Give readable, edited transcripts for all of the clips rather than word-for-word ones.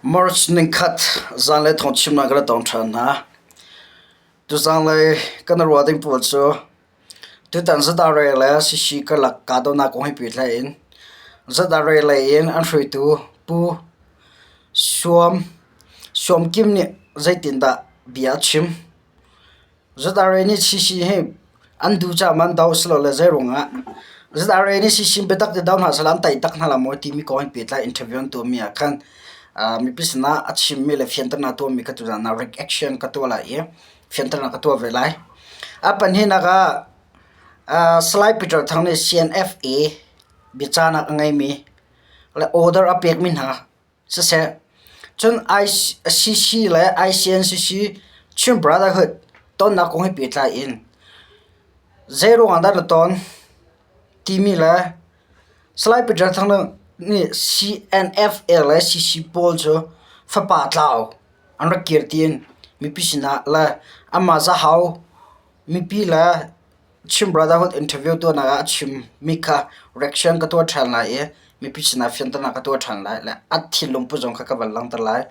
March ningkhat zanlei thawngchimnak kan tong ṭhan hna. Tuzanlei kan i ruah ding pawl cu tutan ZRA le CC karlak kahdohnak kong he pehtlai in ZRA lei in an hruaitu Pu Suam Suam Kim nih zeitindah bia a chim? ZRA nih CC hi an duh caah an doh silole zeiruangah ZRA nih CC biatak te doh hna sehlaw an tei tak hna lai maw timi kong he pehtlai interview an tuahmi ah khan mipi sinah a chimmi le fianternak a tuahmi kha tuzaan ah reaction ka tuah lai i fianternak ka tuah ve lai. A pahnihnak ah Salai Peter Thang nih CNFA biacanak a ngeimi le order a pekmi hna Siseh, cun ICC le ICNCC Chin Brotherhood tonnak kong he pehtlai in zeiruang ah dah na ton timi le Salai Peter Thang nih CNFA le CC pawl cu fapa tlau an rak kir tiin mipi sinah le amah Zahau mipi le Chin Brotherhood interview tuahnak ah a chimmi kha reaction ka tuah ṭhan lai i mipi sinah fianternak ka tuah ṭhan lai le a thinlung pu zong kha ka van langhter lai.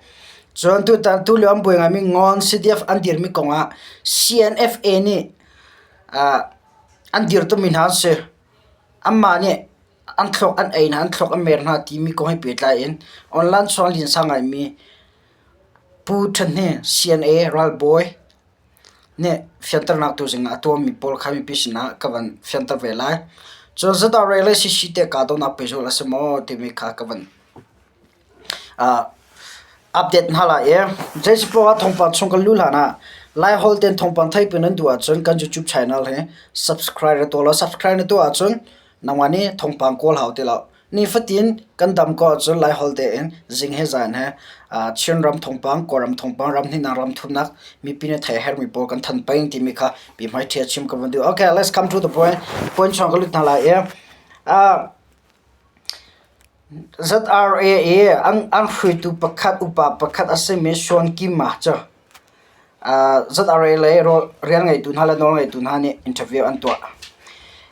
Cun tutan tulio an buai ngaimi Ngawn CDF an dirmi kongah CNFA nih an dirtumi hna an si. Anmah nih an thluak an ei hna, an thluak an mer hna timi kong he pehtlai in online chung linsa ngaimi Pu Ṭhan Hne CNA ralbawi nih fianternak tu zingah a tuahmi pawl kha mipi sinah ka van fianter ve lai. Cun ZRA le CC te kahdohnak pehzulh a si maw timi kha ka van update hna lai i zeisipoah thawngpang chung kan luh hlan ah Laiholh tein thawngpang theihpi nan duh ahcun kan YouTube channel hi subscribe na tuah law subscribe na tuah ahcun nangmah nih thawngpang kawl hau ti lo. Nifatin kan dam ko ahcun Laiholh tein zing he zan he Chinram thawngpang, Kawlram thawngpang, ramhnihnak, ramthumnak mipi nih theih a herhmi pawl kan thanh peng timi kha pi hmaiṭhi a chim ka van duh. Okay, let's come to the point. Point chung ka lut hna lai i ZRA i an hruaitu pakhat upa pakhat a simi Sean Kim-a cu ZRA lei rian ngeitu hna le nawlngeitu hna nih interview an tuah.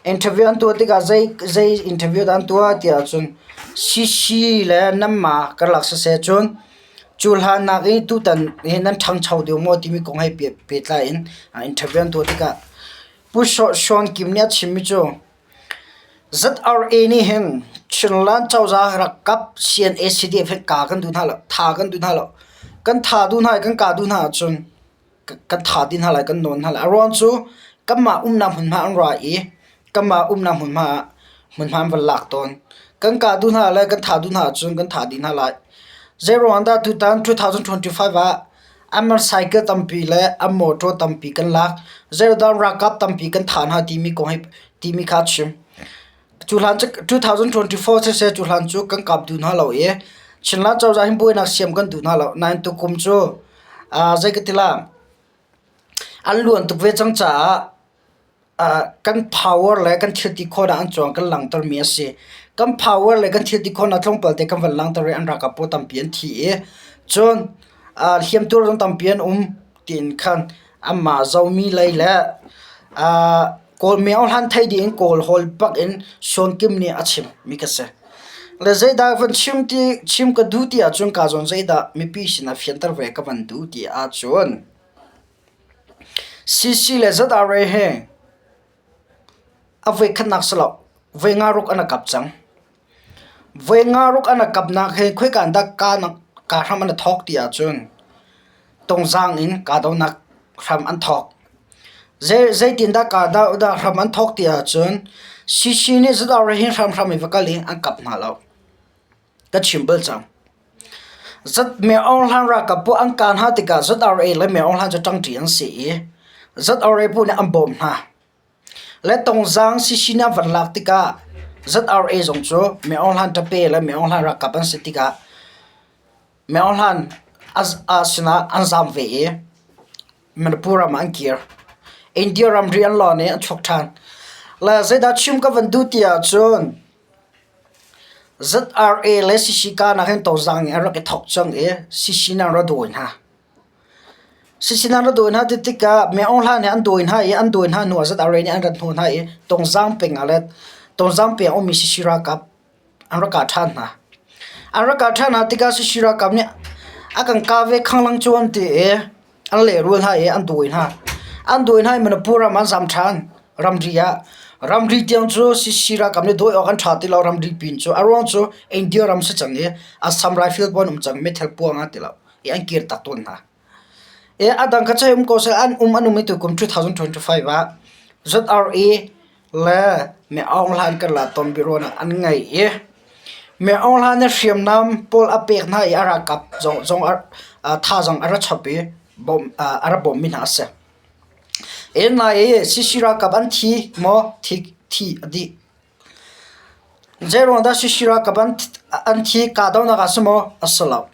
Interview an tuah tikah zei interview dah an tuah ti ahcun CC le nanmah karlak siseh cun cu hlannak i tutan hi nan ṭhangcho deuh maw timi kong he pehtlai in interview an tuah tikah Pu Sean Kim nih a chimmi cu ZRA nih hin Chinland cozah rakap CNA CDF hi ka kan duh hna lo, tha kan duh hna lo. Kan tha duh hna i kan kah duh hna ahcun kan tha dih hna lai, kan nawn hna lai. A ruang cu kanmah umnak hmunhma an ra i kanmah umnak hmunhma ah hmunhma an van lak tawn. Kan kah duh hna le kan thah duh hna ahcun kan thah dih hna lai. Zeiruang dah tutan 2025 ah An motorcycle tampi le an motor tampi kan lak. Zeidah ralkap tampi kan thah hna timi kong hi timi kha a chim. Cu hlan cu 2024 siseh cu hlan cu kan kap duh hna lo i Chinland cozah hin buainak siam kan duh hna lo. Nain tukum cu zei ka ti la an luan tuk ve cang caah kan power le kan thilti khawhnak an cuang kan langhtermi a si. Kan power le kan thilti khawhnak tlawmpal te kan van langhter i an ralkap pawl tampi an thi i cun hliamtuar zong tampi an um tiin khan anmah Zomi lei le Kawl miohlan thei dih in Kawl hawl bak in Sean Kim nih a chimmi ka si. Le zeidah van chim ti chim ka duh ti ahcun ka zawn zeidah mipi sinah fianter ve ka van duh ti ahcun CC le ZRA hi a voikhatnak si lo, voi nga ruk an i kap cang. Voi nga ruk an i kapnak hi khoika in dah kaa hram an i thawk ti ahcun Tungzang in kahdohnak hram an thawk. Zeitindah kahdohnak hram an thawk ti ahcun CC nih ZRA hi hramhram in va kal i an kap hna lo. Ka chim bal cang. Myo Hlan ralkap pawl an kah hna tikah ZRA le Myo Hlan cu ṭangṭi an si i ZRA pawl nih an bawm hna. Le Tongzaang CC nih an van lak tikah ZRA zong cu Myo Hlan ṭape le Myo Hlan ralkap an si tikah Myo Hlan sinah an zaam ve i Manipur ram ah an kir. India ramri an lawn i an chuak ṭhan. Le zeidah chim ka van duh ti ahcun ZRA le CC karlak hin tozang in an rak i thawk cang i CC nih an ra dawi hna. CC nih an ra dawi hna ti tikah Myo Aung Hlaing nih an dawi hna i an dawi hna hnuah ZRA nih an rat hnawh hna i Tongzang peng ah le Tongzang peng a ummi CC ralkap an rak kah ṭhan hna. An rak kah ṭhan hna tikah CC ralkap nih A kan kah ve khanglang cu an ti i an lehrul hna i an dawi hna. An dawi hna i Manipur ram an zam ṭhan ramri ah. Ramri tiang cu CC ralkap nih dawi awk an ṭha ti lo ramri pin cu. A ruang cu India ram si cang i Assam Rifle pawl an um cang meithal puang ah ti lo i an kir tak tawn hna. I a dang kha cei um ko seh an um an um i tukum 2025 ah ZRA le Mi Aung Hlaing karlak tonbiaruahnak an ngei i Mi Aung Hlaing nih hriamnam pawl a pek hna i a ralkap zong thazaang a ra chap i a ra bawmhmi hna a si. Nai i CC ralkap an thi maw? Thi a dih. Zeiruang dah CC ralkap an thi kahdohnak ah si maw? A si lo.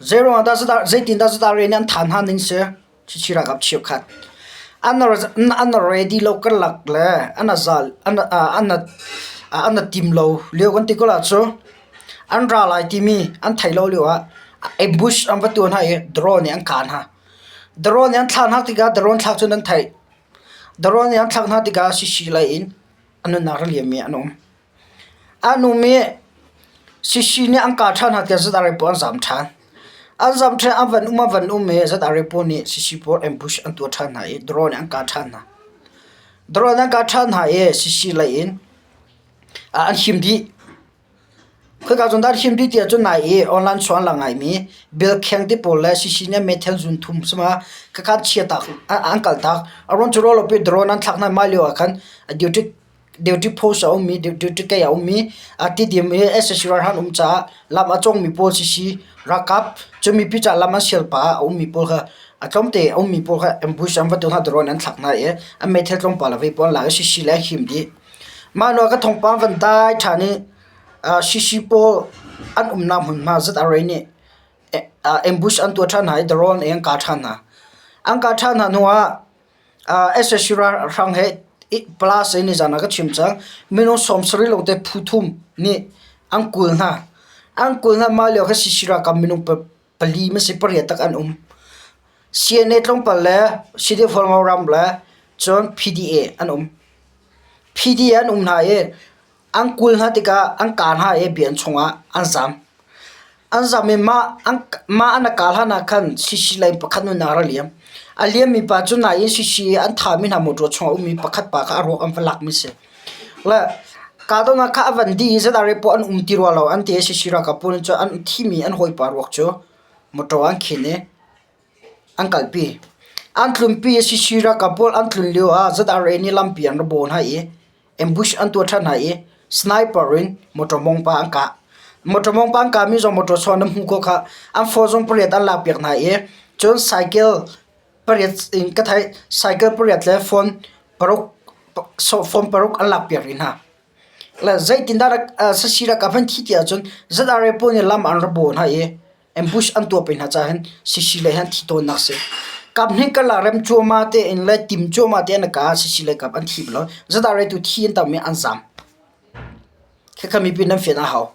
Zeiruang dah zeitindah ZRA nih an thah hna ning si? Chichi ralkap cheukhat an an ready lo karlak le an zal an an an tim lo lio kan ti ko la cu an ra lai timi an thei lo lio ah ambush an va tuah hna i drone nih an kah hna. Drone nih an thlak hna tikah drone thlak cun an theih. Drone nih an thlak hna tikah sisi lei in a nunnak a liammi an um. An um i sisi nih an kah ṭhan hna tiah ZRA pawl an zam ṭhan. An zam ṭhan an van um an van um i ZRA pawl nih sisi pawl ambush an tuah ṭhan hna i drone in an kah ṭhan hna. Drone an kah ṭhan hna i sisi lei in an him dih. Khika cun dah an him dih ti ahcun nai i online chuan la ngaimi bilkheng ti pawl le sisi nih meithal zun thum sama khakha an chia tak an kal tak. A ruang cu ruahlopi drone an thlak hna mah lio ah khan duty duty post a ummi duty kei a ummi Tidim i sac ralhrang um caah lam a cawngmi pawl sisi ralkap cu mipi caah lam an sial pah ah a ummi pawl kha a tlawmte a ummi pawl kha ambush an va tuah hna drone an thlak hna i an meithal tlawmpal a vei pawl an lak i sisi le a him dih. Mah hnu ah ka thawngpang van dai ṭhan i sisi pawl an umnak hmunhma ZRA nih ambush an tuah ṭhan hna i drone in an kah ṭhan hna. An kah ṭhan hna hnu ah sac ralhrang he plus in nizan ah ka chim cang. Minung 70 lawngte phu thum nih an kul hna. An kul hna mah lio kha CC ralkap minung pali ma si pariat tak an um. CNA tlawmpal le CDF ram le cun PDA an um. PDA an um hna i An kul hna tikah an kaa hna i biakinn chungah an zam. An zam i mah an a kah hlanah khan sisi lei pakhat nunnak a rak liam. A liammi pa cu nain sisi i an thahmi hna mawṭaw chungah a ummi pakhat pa kha a ruak an va lakmi a si. Le kahdohnak kha a van dih i zedah poah an um ti rua lo an ti i sisi ralkap pawl nih cun an thimi an hawipa ruak cu mawṭaw an khin i an kalpi. An tlunpi i sisi ralkap pawl an tlun lioah ZRA nih lampi an ra bawh hna i Ambush an tuah ṭhan hna i sniper in motor mawngpa an kah. Motor mawngpa an kahmi zong motor chuah na hmuh ko khah. An phone zong pariat an lakpiak hna i cun cycle pariat in ka theih cycle pariat le phone paruk phone paruk an lakpiak rih hna. Le zeitindah sasi ralkap an thi ti ahcun ZRA pawl nih lam an ra bawh hna i ambush an tuah peng hna caah hin sisi lei han thi tawnnak si. Kap hnih karlak rem cuahmah tein le tim cuahmah tein a ka sisi lei kap an thi bal lo. Zadah tu thi an tam i an zam. Khakha mipi nan fian a hau.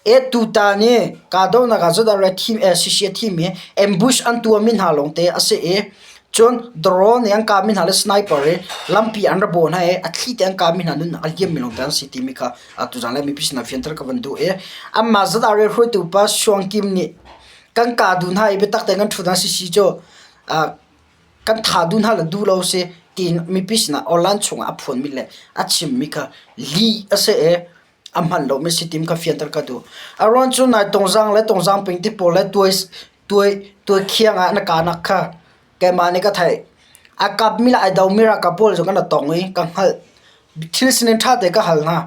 E tutan i kahdohnak ah zadah re thim e sisi a thimi ambush an tuahmi hna lawngte a si i cun drone nih an kahmi hna le sniper i lampi an ra bawh hna i a thli te an kahmi hna nunnak a liammi lawngte an si timi kha tuzaan le mipi sinah fianter ka van duh i anmah ZRA hruaitu pa Suang Kim nih kan kah duh hna i biatak tein kan ṭhut hna sisi cu kan thah duh hna le duh lo si tiin mipi sinah online chungah a phuanmi le a chimmi kha lih a si i a hman lomi si tim kha fianter ka duh. A ruang cu nai Tongzang le Tongzang peng ti pawl le tuai tuai tuai khiang ah na kahnak kha keimah nih ka theih. A kapmi le ai domi ralkap pawl cu kan i tong i ka hngalh. Thil sining ṭha tein ka hal hna.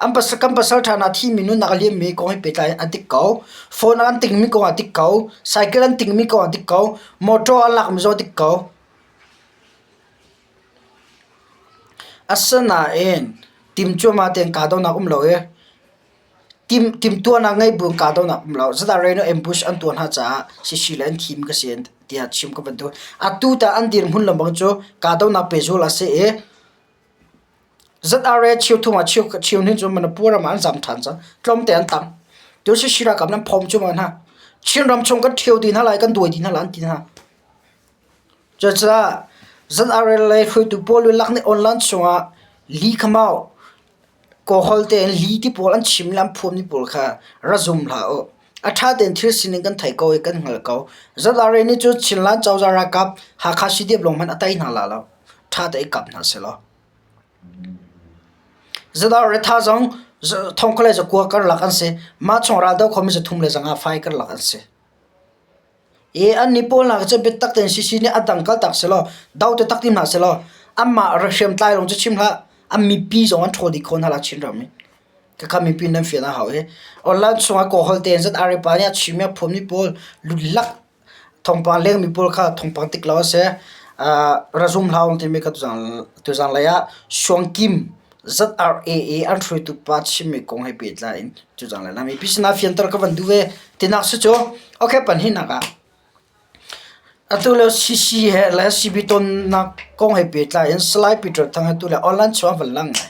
An pasal kan pasal ṭha hna thimi nunnak a liammi kong he pehtlai in a dik ko. Phone an tingmi kong a dik ko. Cycle an tingmi kong a dik ko. Motor an lakmi zong a dik ko. Asinain tim cuahmah tein kahdohnak um lo i timhtuahnak ngei buin kahdohnak um lo. Zedah Reno ambush an tuah hna caah sisi le an thim ka si tiah chim ka van duh. Atu tah an dirhmun lengmang cu kahdohnak pehzul a si i ZRA cheuthum ah cheuhnih cu Manipur ram ah an zam ṭhan cang. Tlawmte an tang. Tu sisi ralkap nan phawm cuahmah hna. Chinram chung kan ṭhio dih hna lai, kan duai dih hna lai an ti hna. Cucaah ZRA lei hruaitu pawl lak nih online chungah li khamau kawhol tein li ti pawl an chim le an phuanmi pawl kha ra zum hlah u. A ṭha tein thil sining kan thei ko i kan hngal ko. ZRA nih cun Chinland cozah ralkap Hakha CDF lawng hmanh a tei hna la lo. Ṭha tein i kap hna sehlaw. ZRA tha zong thongkha le zakua karlak an si. Mah chung raldoh khomi zathum le zanga fai karlak an si. I annih pawl hna cu biatak tein CC nih a dang kaltak sehlaw do taktak ti hna sehlaw anmah hriamtlai lawng cu chim hlah an mipi zong an ṭhawl dih khawh hna lai Chinram in. Khakha mipi nan fian a hau i online chungah Kawlholh tein ZRA pa nih a chimmi a phuanmi pawl lulak thawngpang lengmi pawl kha thawngpang tik lo a si. Razum hlah timi kha tuzang lei ah Suangkim ZRA an hruaitu pa chimmi kong he pehtlai in tuzang lei mipi sinah fianter ka van duh ve. Tinak si cu okay pahnihnak ah atu lio CC he le CB tonnak kong he pehtlai in Salai Peter Thang he tu le online chung a van lang ngai.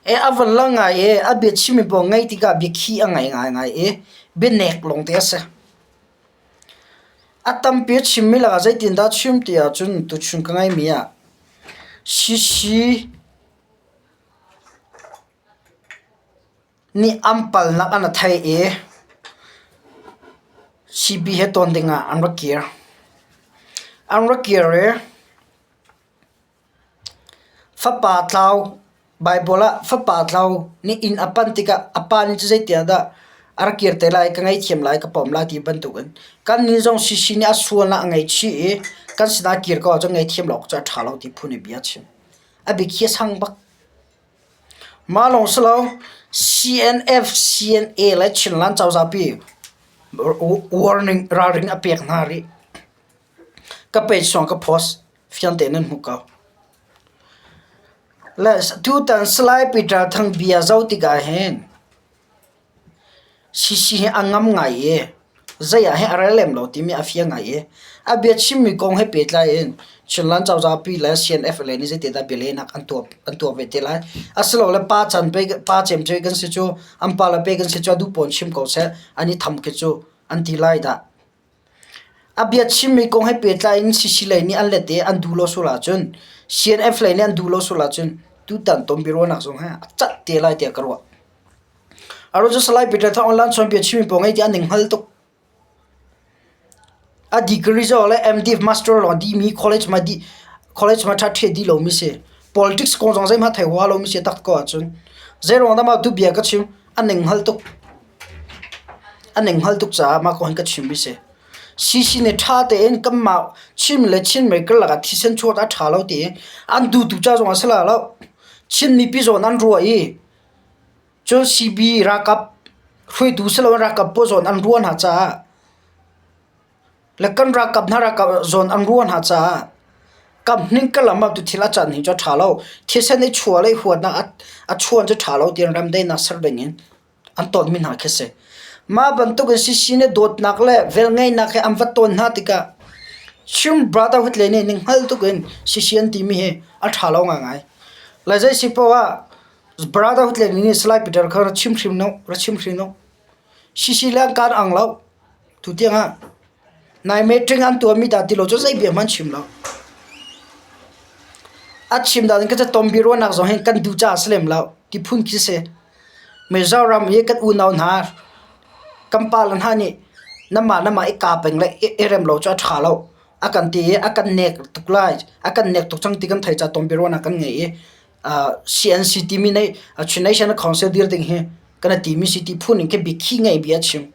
E a van lang ngai i a bia chimmi pawl ngaih tikah biakhi a ngei ngaingai i bianek lawngte a si. A tampi a chimmi lakah zeitindah a chim ti ahcun tuchun ka ngeimi ah CC nih an palnak an theih i CB he tawn dingah an rak kir. An rak kir i Fapa tlau Baibal ah fapa tlau nih inn a panh tikah a pa nih cu zeitiah dah a rak kir te lai, ka ngaihthiam lai, ka pom lai ti bantukin kannih zong CC nih a sualnak a ngaihchih i kan sinah kir ko ahcun ngaihthiam lo awk cu a ṭha lo ti phun i bia a chim. A biakhi a sang bak. Mah lawng si lo CNF, CNA le Chinland cozah pi warning ralring a pek hna rih. Ka page zong ka post fiang tein nan hmuh ko. Le tutan Salai Peter Thang bia zoh tikah hin CC hi a ngam ngai i zei ah hin a rel lem lo timi a fiang ngai i a bia chimmi kong he pehtlai in Chinland cozah pi le CNF le nih zeitindah bialehnak an tuah an tuah ve te lai. Asilole pa can pe pa cem cu kan si cu an pa le pe kan si cu a duh pawn chim ko seh an i tham khi cu an ti lai dah. A bia chimmi kong he pehtlai in CC lei nih an let i an duh lo sual ahcun CNF lei nih an duh lo sual ahcun tutan ton biaruahnak zong hi a cat te lai tiah ka ruah. A ruang cu Salai Peter Thang Online chawn bia chimmi pawl ngei ti an ning hngal tuk. A degree zong le MD master lawng a dihmi college ma dih college ma ṭha ṭhe dih lomi si. Politics kong zong zeihmanh thei hua lomi si tak ko ahcun zeiruang dah mah tu bia ka chim a ning hngal tuk. A ning hngal tuk caah mah kong hi ka chimmi si. CC nih ṭha tein kanmah Chin le Chin mei karlak ah thisen chuak a ṭha lo ti an duhtu ca zong a si la lo. Chin mipi zawn an ruah i cun CB ralkap hruaitu si loin ralkap pawl zawn an ruah hna caah le kan ralkap hna ralkap zawn an ruah hna caah kamhning ka lam ah tu thil a can hi cu a ṭha lo. Thisen i chuah le i huatnak a chuan cu ṭha lo tiin remdaihnak ser ding in an tawnmi hna khi si. Mah bantuk in CC nih dawtnak le velngeihnak he an va tawn hna tikah Chin Brotherhood le nih ning hngal tuk in CC an timi hi a ṭha lo ngaingai. Le zei si paoh ah Brotherhood le nih Salai Peter kha ra chim hrim no, ra chim hrim no. CC le an kaan ang lo. Tu tiang ah nai meeting an tuahmi dah ti lo cu zei bia hmanh chim lo. A chim dan in ka ca tom biaruahnak zong hin kan duh caah si lem lo ti phun khi si. Mizoram i kan unau hna kan pale hna nih nanmah nanmah i kaa peng le i rem lo cu a ṭha lo a kan ti i a kan nek tuk lai a kan nek tuk cang ti kan theih caah tonbiaruahnak kan ngei i CNC timi nih Chin National Council dir ding hi kan i timi si ti phun in khi biakhi ngei bia a chim.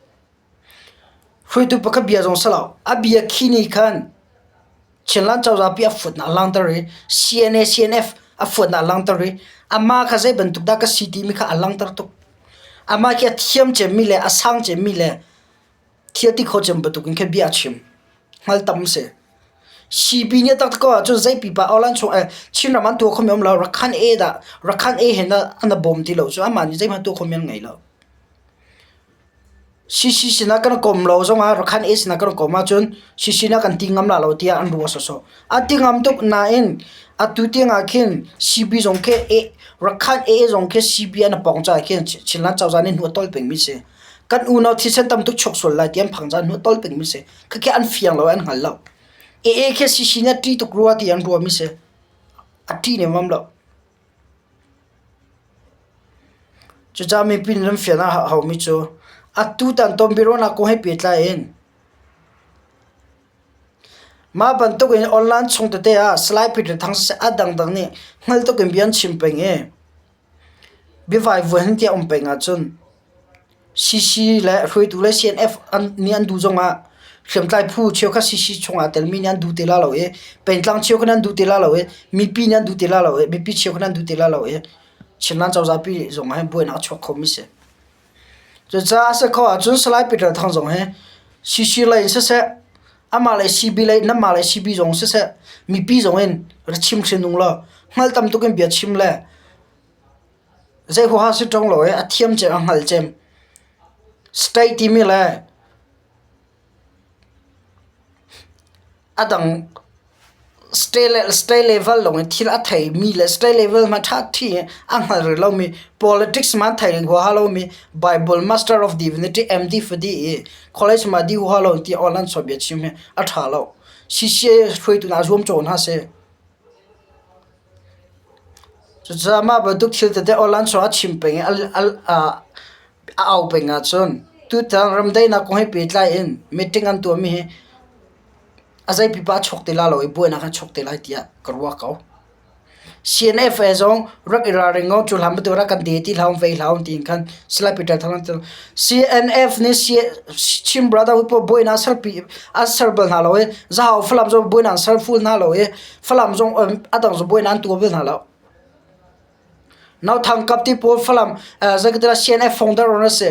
Hruaitu pakhat bia zong si lo. A bia khi nih khan Chinland cozah pi a fuatnak a langhter i CNA CNF a fuatnak a langhter i amah kha zei bantuk dah ka si timi kha a langhter tuk. Amah khi a thiam cemmi le a sang cemmi le thil ti kho cem bantuk in khin bia a chim. Hngal tam si. CB nih tak ko ahcun zei pipa online chung eh Chinram an tuah khomi um lo Rakhan A dah Rakhan A he na an bawm ti lo cu amah nih zeihmanh tuah khomi an ngei lo. CC sinah kan kom lo zongah Rakhine A sinah kan kom ahcun CC na kan ti ngam la lo tiah an ruah sawsawh. An ti ngam tuk nain atu tiangah khin CB zong khi A Rakhine A zong khi CB an pawng caah khin Chinland cozah nih hnu a tol pengmi si. Kan unau thisen tam tuk chuak sual lai ti an phang caah hnu a tol pengmi si. Khakhi an fiang lo an hngal lo. AA khi CC nih a ṭih tuk rua ti an ruahmi si. A ṭih nemmam lo. Cucaah mipi nih nan fian a haumi cu. Atutan tonbiaruahnak kong he pehtlai in mah bantuk in online chung tete ah Salai Peter Thang siseh a dangdang nih hngal tuk in bia an chim peng i biavaivuan hin tiah um peng ahcun CC le hruaitu le CNF nih an duh zongah hriamtlai phu cheukhat CC chungah aa telmi nih an duh ti lai lo i pengtlang cheukhat nih an duh ti lai lo i mipi nih an duh ti lai lo i mipi cheukhat nih an duh ti lai lo i Chinland cozah pi zong ah hin buainak a chuak khomi a si. Cucaah a si khawh ahcun Salai Peter Thang zong hi CC lei in siseh, amah le CB lei nanmah le CB zong siseh, mipi zong in ra chim hrin ung law hngal tam tuk in bia chim le Zei huaha si ṭung lo i a thiam cem a hngal cem. State timi le a dang state level lawng i thil a theimi le state level hmanh ṭhaṭhi i a hngal rih lomi politics hmanh thei huaha lomi Bible Master of Divinity MD fadi i college ma dih huaha lo ti online sawbia chim hi a ṭha lo. CCA hruaitu hna zuamcaw hna seh. Cucaah mah bantuk thil tete awlan chung a chim peng i a au peng ahcun tutan ramdaihnak kong he pehtlai in meeting an tuahmi hi a zei pipa a chuak ti lai lo i buainak a chuak te lai tiah ka ruah ko. CNF he zong rak i ralring u, cu hlan bantuk rak kan de ti hlah u, vei hlah u tiin khan Salai Peter Thang an CNF nih Chin Brotherhood pawl buainak serpi an ser bal hna lo i Zahau Falam zong buainak an ser ful hna lo i Falam zong a dang zong buainak an tuah bal hna lo. Nauthang kap ti pawl Falam zeikatila CNF founder an si.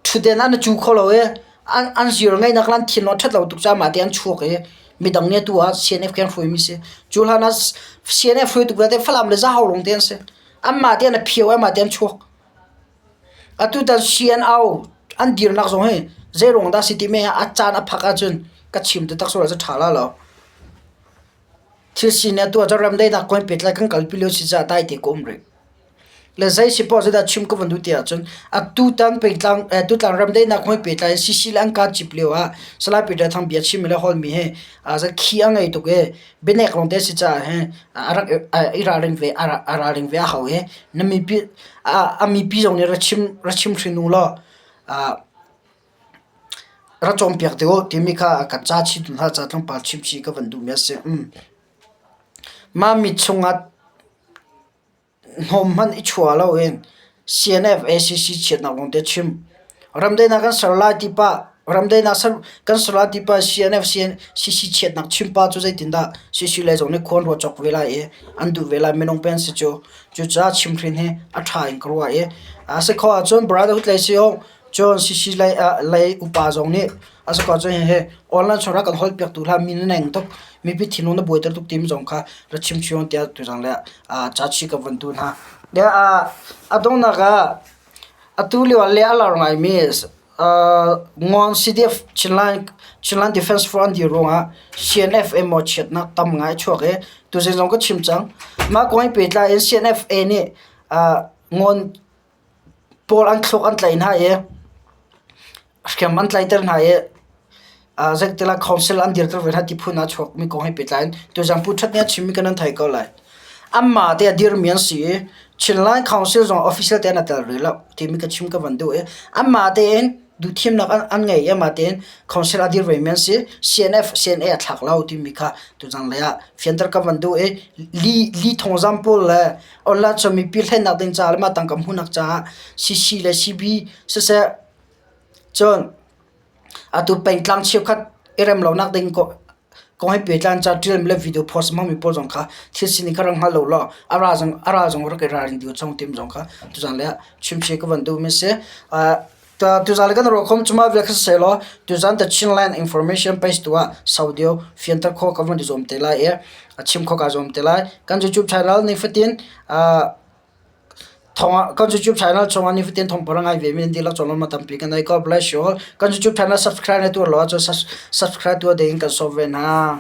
Ṭhutden an i cu kho lo i an zir ngeihnak le an thinlung a ṭhat lo tuk caah mah ti an chuak i midang nih atu ah CNF khi an hruaimi si. Cu hlan ah CNF hruaitu vialte Falam le Zahau lawng te an si. Anmah te an i phio i anmah te an chuak. Atutan CNO an dirnak zong hi zeiruang dah a si timi a caan a phak ahcun ka chim taktak sual ahcun ṭha la lo. Thil sining atu ah cun ramdaihnak kong pehtlai kan kalpi lio si caah dai te ka um rih. Le zei si poah zeidah chim ka van duh ti ahcun atutan pengtlang tutlang ramdaihnak kong he pehtlai in CC le an kaa cip lio ah Salai Peter Thang bia chim le holmi hi khi a ngei tuk i bianek lawng te a si caah hin a rak i ralring ve a ralring ve a hau i na mipi a mipi zong nih ra chim ra chim hrin u law ra cawnpiak te u timi kha kan ca chim hna ca tlawmpal chim chih ka van duhmi a si. Mah mit chungah Hnawm hmanh i chuah loin CNF ACC chiatnak lawngte chim. Ramdaihnak kan ser lai ti pah ramdaihnak kan ser lai ti pah CNF CC chiatnak chim pah cu zeitindah CC lei zong nih khua an ruah cawk ve lai i an duh ve lai minung pen si cu. Cucaah chimhhrin hi a ṭha in ka ruah i a si khawh ahcun brotherhood lei si awk cun CC lei, lei upa zong nih A si ko cun hihi online chung rak kan holhpiak tu hlah mi na neng tuk mipi thinlung na buaiter tuk timi zong kha ra chim chih tiah tuzang le ca chih ka van tu hna. Le a donghnak ah atu lio ah le a lar ngaimi Ngawn CDF Chinland Chinland Defense Force an dir ruangah CNF emaw chiatnak tam ngai a chuak i tuzing zong ka chim cang. Mah kong he pehtlai in CNFA nih Ngawn pawl an thluk an tlaih hna i hriam an tlaihter hna i zeitilah council an dirter ve hna ti phun ah a chuakmi kong he pehtlai in tuzan Pu That nih a chimmi kan nan thei ko lai. Anmah te a dirmi an si i Chinland Council zong official te an i tel rih lo timi ka chim ka van duh i anmah tein duhthimnak an ngei i anmah tein council a dir vemi an si. CNF, CNA a thlak lo timi kha tuzan lei ah fianter ka van duh i li, li thawngzam pawl le online cun mipi hlennak ding caah le mah tangka hmuhnak caah CC le CB siseh cun atu pengtlang cheukhat i rem lonak ding kong he pehtlai ca ṭialmi le video post hmangmi pawl zong kha thil sining kha rak hngal lo law a ral zong a ral zong rak i ralring dih chung tim zong kha tuzan le chimchih ka van duhmi si. Tuzan le kan ruah khom cuma vial kha siseh law tuzan the Chinland information page tu ah saudio fianter kho ka van i zuam te lai i a chim kho ka zuam te lai. Kan YouTube channel nifatin thong kan YouTube channel chungah nifatin thawngpang a ngai ve mi nan dihlak cawlawm ma tampi kan nei. God bless you all. Kan YouTube channel subscribe na tuah lo ahcun subscribe tuah ding kan sawm ve hna.